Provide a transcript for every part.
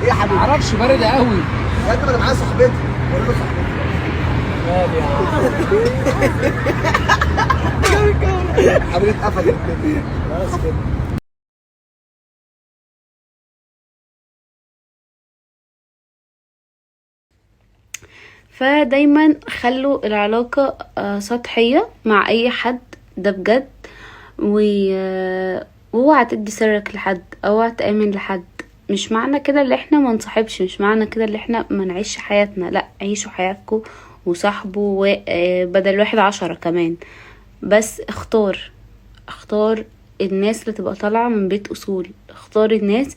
ايه يا حبيبي؟ معرفش، باردة قوي. يا ابني ما انا معايا صاحبتي، بقول له صاحبتي. مالي يا عم. حبيبي اتقفلت الدنيا. خلاص كده. فدايما خلوا العلاقة سطحية مع اي حد، ده بجد. واوعى تدي سرك لحد، اوعى تآمن لحد. مش معنى كده اللي احنا ما نصاحبش، مش معنى كده اللي احنا ما نعيش حياتنا، لا، عيشوا حياتكم وصاحبوا بدل واحد 10 كمان، بس اختار الناس اللي تبقى طالعة من بيت أصول، اختار الناس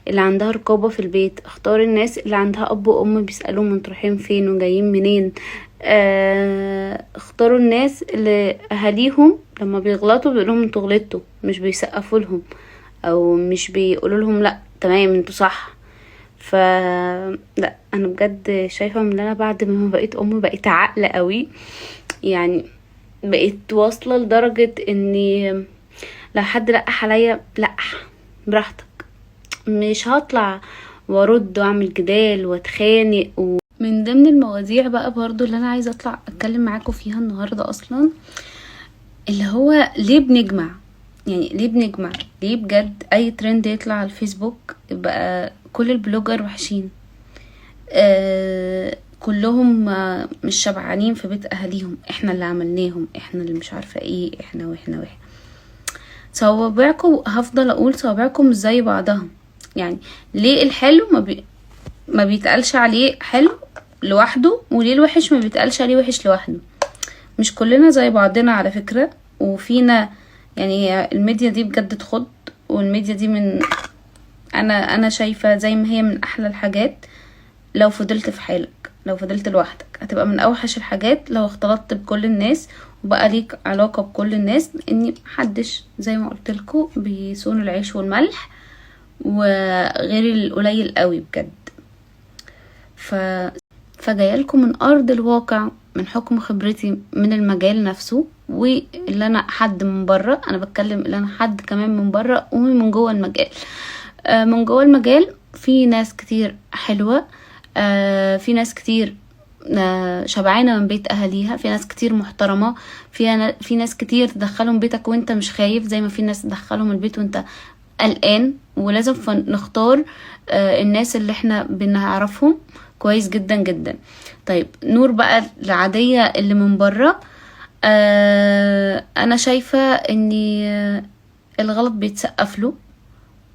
اللي عندها رقابة في البيت، اختار الناس اللي عندها أب وأم بيسألوهم انتوا رايحين فين وجايين منين، اختاروا الناس اللي أهاليهم لما بيغلطوا بيقولوا لهم انتوا غلطتوا، مش بيسقفوا لهم أو مش بيقولوا لهم لا تمام انتوا صح. ف لا، انا بجد شايفة ان انا بعد ما بقيت ام بقيت عاقلة قوي، بقيت واصلة لدرجة اني لو حد لقح عليا لقح براحتك، مش هطلع وارد واعمل جدال واتخانق. من ضمن المواضيع بقى برضو اللي انا عايزة اطلع اتكلم معاكم فيها النهاردة اصلا، اللي هو ليه بنجمع، يعني ليه بنجمع، ليه بجد اي ترند يطلع على الفيسبوك بقى كل ال blogger وحشين، كلهم مش شبعانين في بيت اهاليهم، احنا اللي عملناهم، احنا اللي مش عارفة ايه، احنا واحنا واحنا. صوابعكم، هفضل اقول صوابعكم مش زي بعضها، ليه الحلو ما بيتقالش عليه حلو لوحده، وليه الوحش ما بيتقالش عليه وحش لوحده؟ مش كلنا زي بعضنا على فكرة، وفينا الميديا دي بجد تخض، والميديا دي من انا شايفة زي ما هي من احلى الحاجات لو فضلت في حالك، لو فضلت لوحدك هتبقى من اوحش الحاجات لو اختلطت بكل الناس وبقى ليك علاقة بكل الناس، لان محدش زي ما قلت لكم بيصون العيش والملح وغير القليل قوي بجد. فجايلكم من ارض الواقع، من حكم خبرتي من المجال نفسه، واللي انا حد من بره، انا بتكلم اللي انا حد كمان من بره ومن جوه المجال. من جوه المجال في ناس كتير حلوة، في ناس كتير شبعانة من بيت أهاليها، في ناس كتير محترمة، في ناس كتير تدخلهم بيتك وانت مش خايف، زي ما في ناس تدخلهم البيت وانت قلقان. ولازم نختار الناس اللي احنا بنعرفهم كويس جدا جدا. نور بقى العادية اللي من بره، انا شايفة ان الغلط بيتسقف له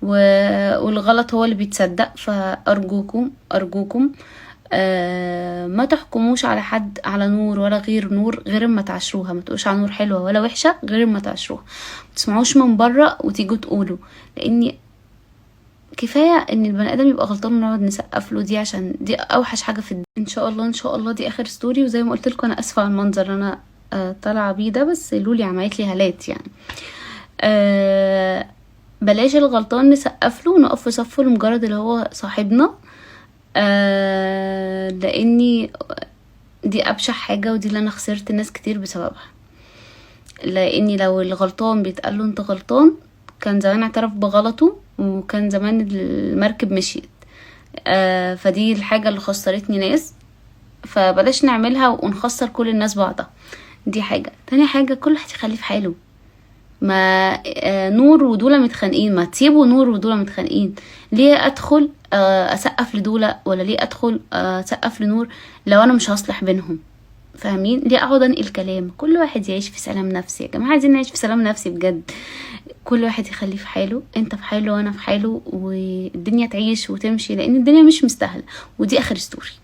والغلط هو اللي بيتصدق، فأرجوكم، أرجوكم، ما تحكموش على حد على نور ولا غير نور غير ما تعشروها، ما تقولوش على نور حلوة ولا وحشة غير ما تعشروها، ما تسمعوش من بره وتيجوا تقولوا، لأن كفاية ان البني ادم يبقى غلطان ونقعد نسقف له، دي عشان دي اوحش حاجة في الدنيا. ان شاء الله، ان شاء الله دي اخر story، وزي ما قلت لكم انا اسفة على المنظر اللي انا طالعة بيه ده، بس لولي عملت لي هالات. بلاش الغلطان نسقف له ونقف في صفه لمجرد اللي هو صاحبنا، لاني دي ابشع حاجة، ودي اللي انا خسرت ناس كتير بسببها. لاني لو الغلطان بيتقال له انت غلطان كان زمان اعترف بغلطه وكان زمان المركب مشيت. فدي الحاجة اللي خسرتني ناس، فبلاش نعملها ونخسر كل الناس بعضها. دي حاجة. تاني حاجة، كل واحد يخليه في حاله. نور ودولة متخانقين، ما تسيبوا نور ودولة متخانقين. ليه أدخل، أسقف لدولة، ولا ليه أدخل، أسقف لنور لو أنا مش هصلح بينهم؟ فاهمين؟ ليه أقعد أنقل كلام؟ كل واحد يعيش في سلام نفسي يا جماعة، عايزين نعيش في سلام نفسي بجد. كل واحد يخليه في حاله، انت في حاله وانا في حاله، والدنيا تعيش وتمشي، لان الدنيا مش مستاهله. ودي اخر story.